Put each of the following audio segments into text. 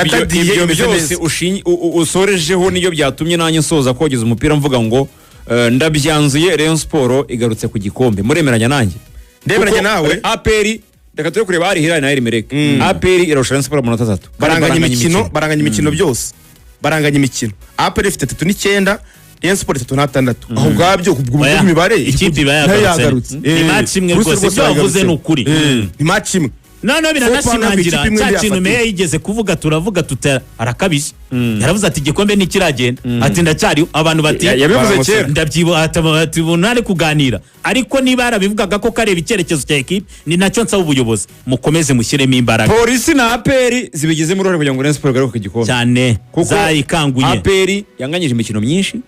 Ibyo Diye imeze byose neza. Usorejeho niyo byatumye nanjye nsoza kogeza umupira mvuga ngo ndabyanzuye, Rayon Sport igarutse ku gikombe. Muremeranya nanjye? Ndemeranya Kuko nawe. APR, reka tujye kureba Al Hilal na Al Merrikh. APR irarusha Rayon Sport amanota 3. Baranganya imikino, baranganya imikino byose, baranganya imikino. APR ifite 39, Rayon Sport 36. Aho ubwabyo ku buryo Oya, bw'imibare ikipe iba nayo yagarutse. yagarutse. Ni match imwe Bruce rwose, ibyo wavuze yagarutse. ni ukuri. Ni match imwe. Noneho biranashimangira Ikipe imwe cya kintu yafatira. meya yigeze kuvuga, turavuga tuta arakabije. Yaravuze ati: "Igikombe ntikiragenda," ati: "Ndacyariho." Abantu bati Yabivuze Baramutse. kera. Ndabyibuha ati ubu ntari kuganira, ariko niba yarabivugaga ko kareba icyerekezo cya ekipe, ni nacyo nsaba ubuyobozi: mukomeze mushyiremo imbaraga. Polisi na APR zibigizemo uruhare kugira ngo Rayon Sport igaruke ku gikombe. Cyane. Kuko Zayikanguye. APR yanganyije imikino myinshi,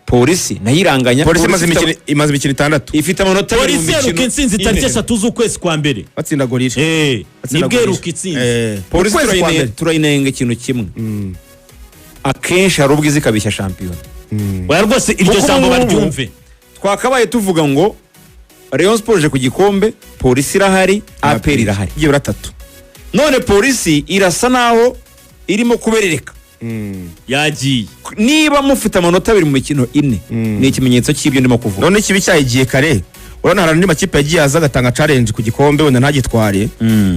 Polisi nayo iranganya. Polisi imaze ifite imikino 6. Ifite amanota 2 mu Polisi heruka mikino intsinzi tariki 4. 3 z'ukwezi kwa mbere. Batsinda Gorilla. Batsinda Nibwo Gorilla. heruka intsinzi. Polisi Ukwezi kwa mbere. turayinenga ikintu kimwe: akenshi hari ubwo iza ikabishya shampiyona. Oya rwose, iryo Kuko jambo ubu ngubu baryumve. Twakabaye tuvuga ngo Rayon Sport ije ku gikombe, Polisi irahari, APR irahari. Byibura 3. None Polisi irasa naho irimo kuberereka. Yagiye. Niba mufite amanota 2 mu mikino 4, ni ikimenyetso cy'ibyo ndimo kuvuga. None ikibi cyayigiye kare. Urabona hari andi makipe yagiye aza agatanga challenge ku gikombe, wenda ntagitware.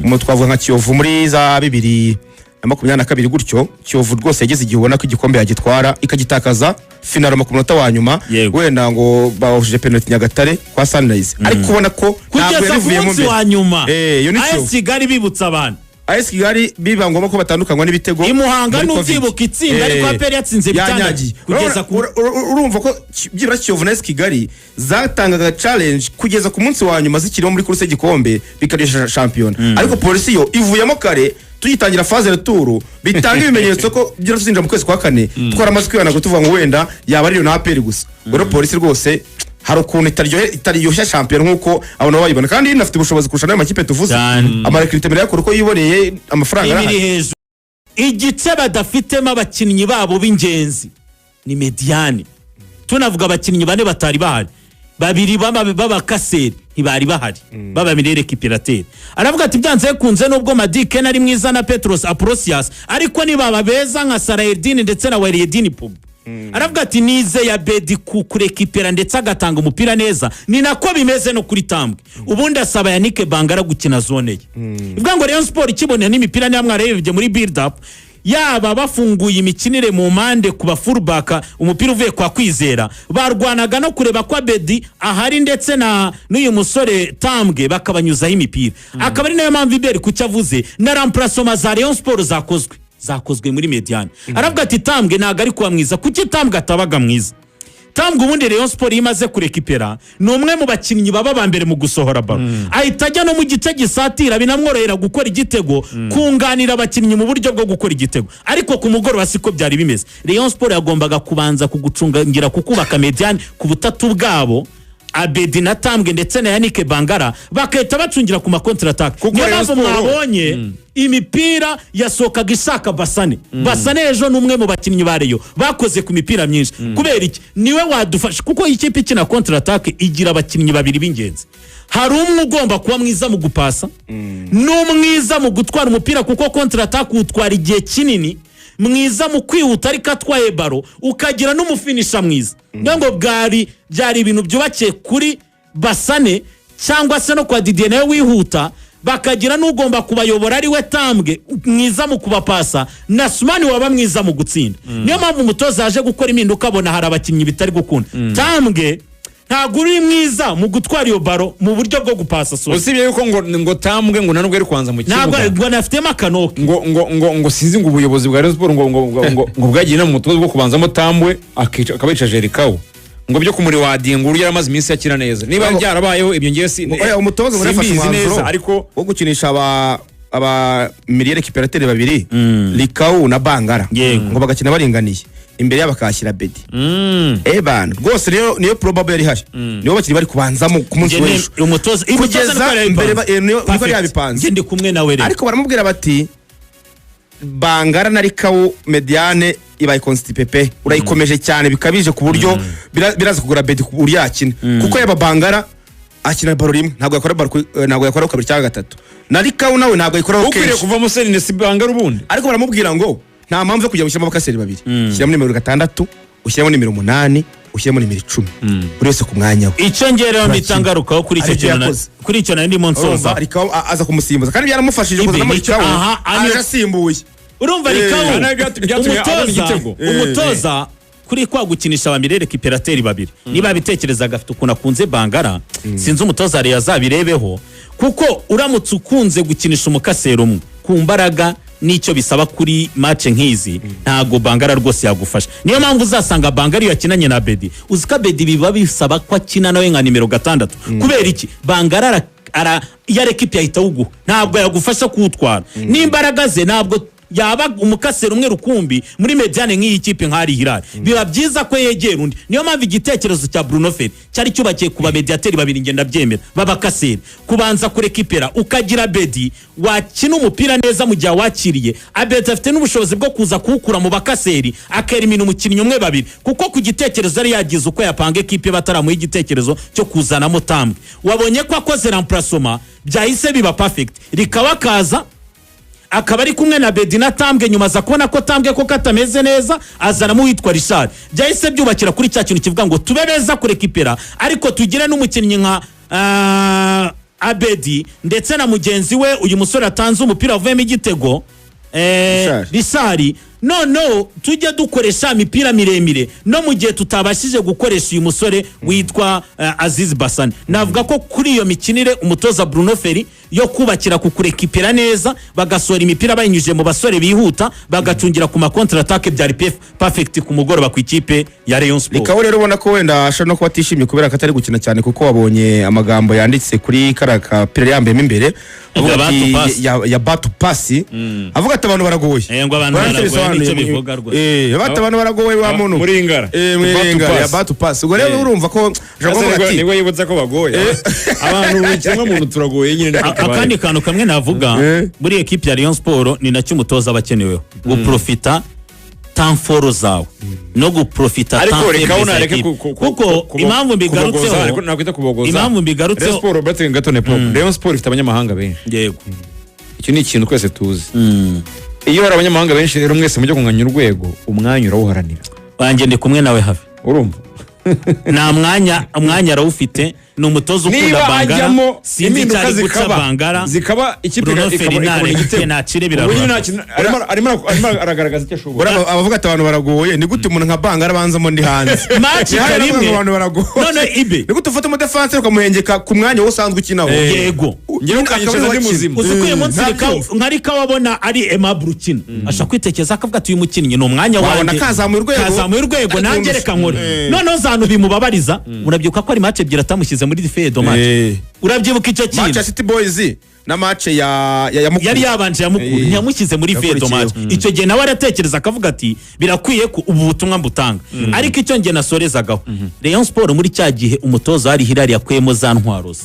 Mu twavuga nka Kiyovu muri za 2022 gutyo. Kiyovu rwose yageze igihe ubona ko igikombe yagitwara, ikagitakaza finale ku munota wa nyuma. Wenda ngo bahushije penalty Nyagatare kwa Sunrise, ariko ubona ko ntabwo Kugeza ku yabivuyemo munsi mbere. wa nyuma. Iyo ni AS Kiyovu. Kigali bibutsa abantu. AS Kigali biba ngombwa ko batandukanywa n'ibitego I Muhanga muri Covid. n'ubyibuka itsinda, ariko APR yatsinze 6. Yanyagiye. Kugeza ku Urumva ko byibura Kiyovu na AS Kigali zatangaga challenge kugeza ku munsi wa nyuma zikirimo muri course y'igikombe, bikarisha shampiyona. Ariko Polisi yo ivuyemo kare, tugitangira phase retour, bitanga ibimenyetso ko byira tuzinjira mu kwezi kwa kane twaramaze kwihanaga, tuvuga ngo wenda yaba ariyo na APR gusa. Rero Polisi rwose hari ukuntu itaryoshya shampiyona nk'uko abantu baba bayibona, kandi inafite ubushobozi kurusha n'ayo makipe tuvuze. Cyane. Ama recrutement yakora uko yiboneye, amafaranga Ibiri arahari. hejuru. Igice badafitemo abakinnyi babo b'ingenzi ni médiane. Tunavuga abakinnyi bane batari bahari, babiri b'abakaseri ntibari bahari, baba milieu récupérateur. Aravuga ati byanze bikunze, nubwo Madike ari mwiza na Petros Aprosias, ariko nibaba beza nka Sarahedini ndetse na Weriedini Pubu. Aravuga ati nize ya Bedi kurekipera ndetse agatanga umupira neza, ni nako bimeze no kuri Tambwe. Ubundi asaba Yannick Bangara gukina zone ye. Ivuga ngo Rayon Sport ikibonera n'imipira, niba mwararebye muri build up, yaba bafunguye imikinire mu mpande ku ba fullback, umupira uvuye kwa Kwizera, barwanaga no kureba ko Abedi ahari ndetse na n'uyu musore Tambwe, bakabanyuzaho imipira. Akaba ari nayo mpamvu Iberi kucyo avuze na remplacement za Rayon Sport zakozwe muri médiane. Aravuga ati Tambwe ntabwo ari kuba mwiza. Kuki Tambwe atabaga mwiza? Tambwe ubundi Rayon Sport iyo imaze kurekipera, ni umwe mu bakinnyi baba ba mbere mu gusohora ballon, ahita ajya no mu gice gisatira, binamworohera gukora igitego, kunganira abakinnyi mu buryo bwo gukora igitego. Ariko ku mugoroba siko byari bimeze. Rayon Sport yagombaga kubanza kugucungangira, kukubaka médiane ku butatu bwabo, Abedi na Tambwe ndetse na Yannick Bangara, bagahita bacungira ku ma contre-attaque. Kuko Niyo Rayon mpamvu mwabonye imipira yasohokaga ishaka Basane. Basane ejo ni umwe mu bakinnyi ba Rayon bakoze ku mipira myinshi. Kubera iki? Niwe wadufasha, kuko ikipe ikina contre-attaque igira abakinnyi babiri b'ingenzi: hari umwe ugomba kuba mwiza mu gupasa n'umwiza mu gutwara umupira, kuko contre-attaque utwara igihe kinini, mwiza mu kwihuta ariko atwaye ballon, ukagira n'umufinisha mwiza. Niyo ngo bwari byari ibintu byubakiye kuri Basane cyangwa se no kwa Didier nawe wihuta, bakagira n'ugomba kubayobora ari we Tambwe, mwiza mu kubapasa, na Sumani waba mwiza mu gutsinda. Niyo mpamvu umutoza yaje gukora impinduka, abona hari abakinnyi bitari gukunda. Tambwe ntabwo uri mwiza mu gutwara iyo ballon mu buryo bwo gupasa so Usibye yuko ngo Tambwe ngo nta nubwo ari kubanza mu Ntabwo kibuga. ngo anafitemo akanoke. Ngo sinzi ngo ubuyobozi bwa Rayon Sport ngo bwagiye inama umutoza bwo kubanzamo Tambwe, akaba yicaje Rikawo, ngo byo kumuriwadinga uburyo yaramaze iminsi akina neza. Niba byarabayeho ibyo, ngiye si Oya, umutoza ngo yafashe simbizi umwanzuro neza, ariko wo gukinisha aba milieu récupérateur babiri, Likau na Bangara, ngo bagakina baringaniye, imbere yabo bakahashyira Bedi. Bana rwose niyo probable yari ihari, nibo bakiri bari kubanzamo ku munsi Njye w'ejo. Umutoza Kugeza niko yari mbere yabipanze. niko yari Perfect. yabipanze. Njye ndi kumwe nawe rero. Ariko baramubwira bati Bangara na Rikawu, médiane ibaye constipé pe, urayikomeje cyane bikabije ku buryo biraza kugura Bedi ku buryo yakina, kuko yaba Bangara Akina ballon rimwe, ntabwo yakora ballon ntabwo yakora kabiri cyangwa gatatu. Na Rikawu nawe ntabwo ayikoraho Ukwiriye kenshi. kuvamo se ni Bangara ubundi. Ariko baramubwira ngo nta mpamvu yo kujya gushyiramo abakaseri babiri, shyiramo nimero 6, ushyiramo nimero 8, ushyiramo nimero 10, buri wese ku mwanya we. Icyo ngereho mpita ngarukaho kuri icyo Aribyo kintu yakoze. Kuri icyo nari ndimo nsoza. Urumva Rikawu aza kumusimbuza kandi byaramufashije Ibe, kuzanamo nicyo- Rikawu aha, aje asimbuye. Urumva Rikawu Kandi byatumye abona umutoza igitego. Umutoza kuri kwa gukinisha ba milieu récupérateur babiri, niba yabitekerezaga afite ukuntu akunze Bangara, sinzi, umutoza yari azabirebeho, kuko uramutse ukunze gukinisha umukaseri umwe ku mbaraga n'icyo bisaba kuri match nk'izi, ntago Bangara rwose yagufasha. Niyo mpamvu uzasanga Bangara iyo yakinanye na Bedi, uzi ko Bedi biba bisaba ko akina nawe nka nimero 6. Kubera iki? Bangara iyo ari ekipi yahita awuguha, ntabwo yagufasha kuwutwara n'imbaraga ze, ntabwo yaba umukaseri umwe rukumbi muri médiane nk'iyi kipe nka Al Hilal. Biba byiza ko yegera undi. Niyo mpamvu igitekerezo cya Bruno Ferry cyari cyubakiye ku bamediateri babiri, ngenda byemera, b'abakaseri, kubanza kurekipera, ukagira Bedi wakina umupira neza mu gihe awakiriye. Abedi afite n'ubushobozi bwo kuza kuwukura mu bakaseri, akerimina umukinnyi umwe, babiri, kuko ku gitekerezo yari yagize uko yapanga ekipe bataramuha igitekerezo cyo kuzanamo Tambwe. Wabonye ko akoze remplacement byahise biba perfect, rikaba kaza akaba ari kumwe na Bedi na Tambwe. Nyuma aza kubona ko Tambwe ko katameze neza, azanamo uwitwa Richard. Byahise byubakira kuri cya kintu kivuga ngo tube beza kurekipera, ariko tugire n'umukinnyi nka Abedi ndetse na mugenzi we, uyu musore atanze umupira wavuyemo igitego, Richard. Richard. Noneho tujye dukoresha imipira miremire no mu gihe tutabashije gukoresha uyu musore witwa Aziz Basane. Navuga ko kuri iyo mikinire umutoza Bruno Ferry yo kubakira ku kurekipera neza, bagasohora imipira bayinyujije mu basore bihuta, bagacungira ku ma contre attaque, byari perfect ku mugoroba ku ikipe ya Rayon Sport. Rikawu rero ubona ko wenda ashobora no kuba atishimye kubera ko atari gukina cyane, kuko wabonye amagambo yanditse kuri kariya kapira yambayemo imbere, avuga Ya ati batu pasi. ya batu pasi, avuga ati abantu baragoye. Ngo abantu Urabona icyo baragoye, bisobanuye? nicyo bivuga rwose. Bati abantu baragoye wa muntu. Muri Ingara. Muri Batu Ingara ya pasi. batu pasi. Ubwo rero urumva ko ashobora kuvuga ati Nibwo yibutsa ko bagoye abantu, buri kimwe muntu turagoye nyine, niko tubaye. Akandi kantu kamwe navuga muri ekipi ya Rayon Sport, ni nacyo umutoza aba akeneweho, guprofita temps forts zawe no guprofita Ariko temps reka faibles za unareke ekipe. Kuko impamvu kubogoza, mbigarutseho ariko nakwita kubogoza. Impamvu mbigarutseho Rayon Sport, batse gato ne pop. Rayon Sport ifite abanyamahanga benshi. Icyo ni ikintu twese tuzi. Iyo hari abanyamahanga benshi rero, mwese mujya kunganya urwego, umwanya urawuharanira. Wanjye ndi kumwe nawe hafi. Urumva? Nta mwanya, umwanya arawufite. Ni umutoza ukunda Niba Bangara, ajyamo sinzi icyo impinduka ari guca zikaba Bangara. zikaba, ikipe Bruno ikabona Ferry nareke, igitego. nacire Ubu birarura. nyine nta kintu- arimo aragaragaza icyo ashoboye. Buriya abavuga ati abantu baragoye, ni gute umuntu nka Bangara abanzamo ndi hanze? Match Ni hariya ikaba bavuga ngo imwe. abantu baragoye. None ibe Ni gute ufata umudefanse ukamuhengeka ku mwanya wowe usanzwe ukinaho? Yego. Njyewe ukanyicaza ndi muzima. Uzi ko uyu munsi Ntabyumva. Nka Rikawu abona ari Aimable ukina, ashobora kwitekereza akavuga ati uyu mukinnyi ni umwanya Wabona wanjye, kazamuye urwego. Kazamuye urwego, Ariko nanjye reka nkore. Noneho zantu bimubabariza, urabyibuka ko ari match ebyiri atamushyize muri feuille de match? Urabyibuka icyo Match ya kintu? City Boys na match ya Mukura. Yari yabanje ya Mukuru, ntiyamushyize muri feuille de match. Yakurikiyeho. Icyo gihe nawe aratekereza akavuga ati birakwiye ko ubu butumwa mbutanga. Ariko icyo njye nasorezagaho, Rayon Sport muri cya gihe umutoza wari Hilal yakuyemo za ntwaro ze,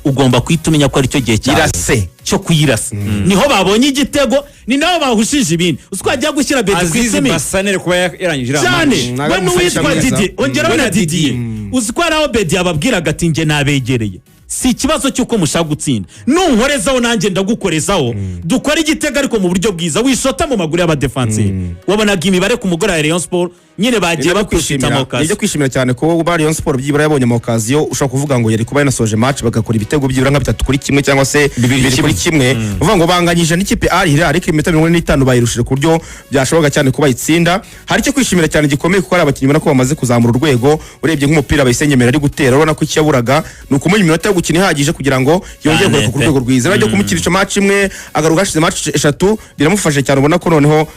ugomba guhita umenya ko aricyo gihe cyawe Irase. cyo kuyirasa. Niho babonye igitego, ni naho bahushije ibindi. Uzi ko hagiye gushyira Bedi ku Aziz 10. Basane kuba yarangije iriya Cyane. match. Ntabwo We n'uwitwa amufasha Didier, neza. ongeraho We na na Didier. Uzi ko hari aho Bedi yababwiraga ati njye nabegereye, si ikibazo cy'uko mushaka gutsinda, nunkorezaho nanjye ndagukorezaho, dukore igitego ariko mu buryo bwiza, wishota mu maguru y'abadefanseri. Wabonaga imibare ku mugoroba ya Rayon Sport nyine bagiye Nibyo baprofita kwishimira, ama occasion. Nibyo kwishimira cyane ko ba Rayon Sport byibura yabonye ama occasion. Ushobora kuvuga ngo yari kuba yanasoje match bagakora ibitego byibura nka 3-1 cyangwa se 2-1, uvuga ngo banganyije n'ikipe Al Hilal, ariko iminota 45 bayirushije ku buryo byashoboka cyane kuba bayitsinda. Hari icyo kwishimira cyane gikomeye, kuko hari abakinnyi ubona ko bamaze kuzamura urwego. Urebye nk'umupira Bayisenge ari gutera, urabona ko icyo yaburaga ni ukumuha iminota yo gukina ihagije kugira ngo yongere Cyane kugaruka ku pe. rwego rwiza. Bajya kumukinisha match imwe agaruka hashize match eshatu, biramufasha cyane. Ubona ko noneho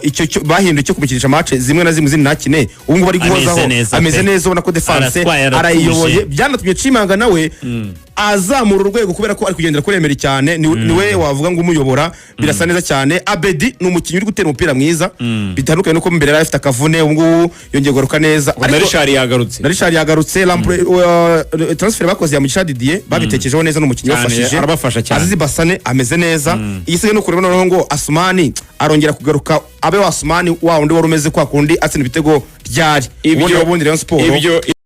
icyo bahinduye cyo kumukinisha match zimwe na zimwe izindi ntakine, ubu ngubu ari Ameze guhozaho. neza Ameze pe. neza, ubona ko defense Aratwaye, aratuje. arayiyoboye. Byanatumye Chimanga nawe azamura urwego kubera ko ari kugendera kuri Emery cyane, niwe wavuga ngo umuyobora, birasa neza cyane. Abedi ni umukinnyi uri gutera umupira mwiza, bitandukanye nuko mbere yari afite akavune, ubu ngubu yongeye kugaruka neza. Na Richard yagarutse. Na Richard yagarutse. Transfer bakoze ya Mugisha Didier babitekerejeho neza, ni umukinnyi Cyane, wafashije. arabafasha cyane. Azizi Basane ameze neza. Igisigaye ni ukureba noneho ngo Asumani arongera kugaruka abe wa Asumani wa wundi wari umeze kwa kundi atsinda ibitego ryari, ubundi Rayon Sport Ibyo.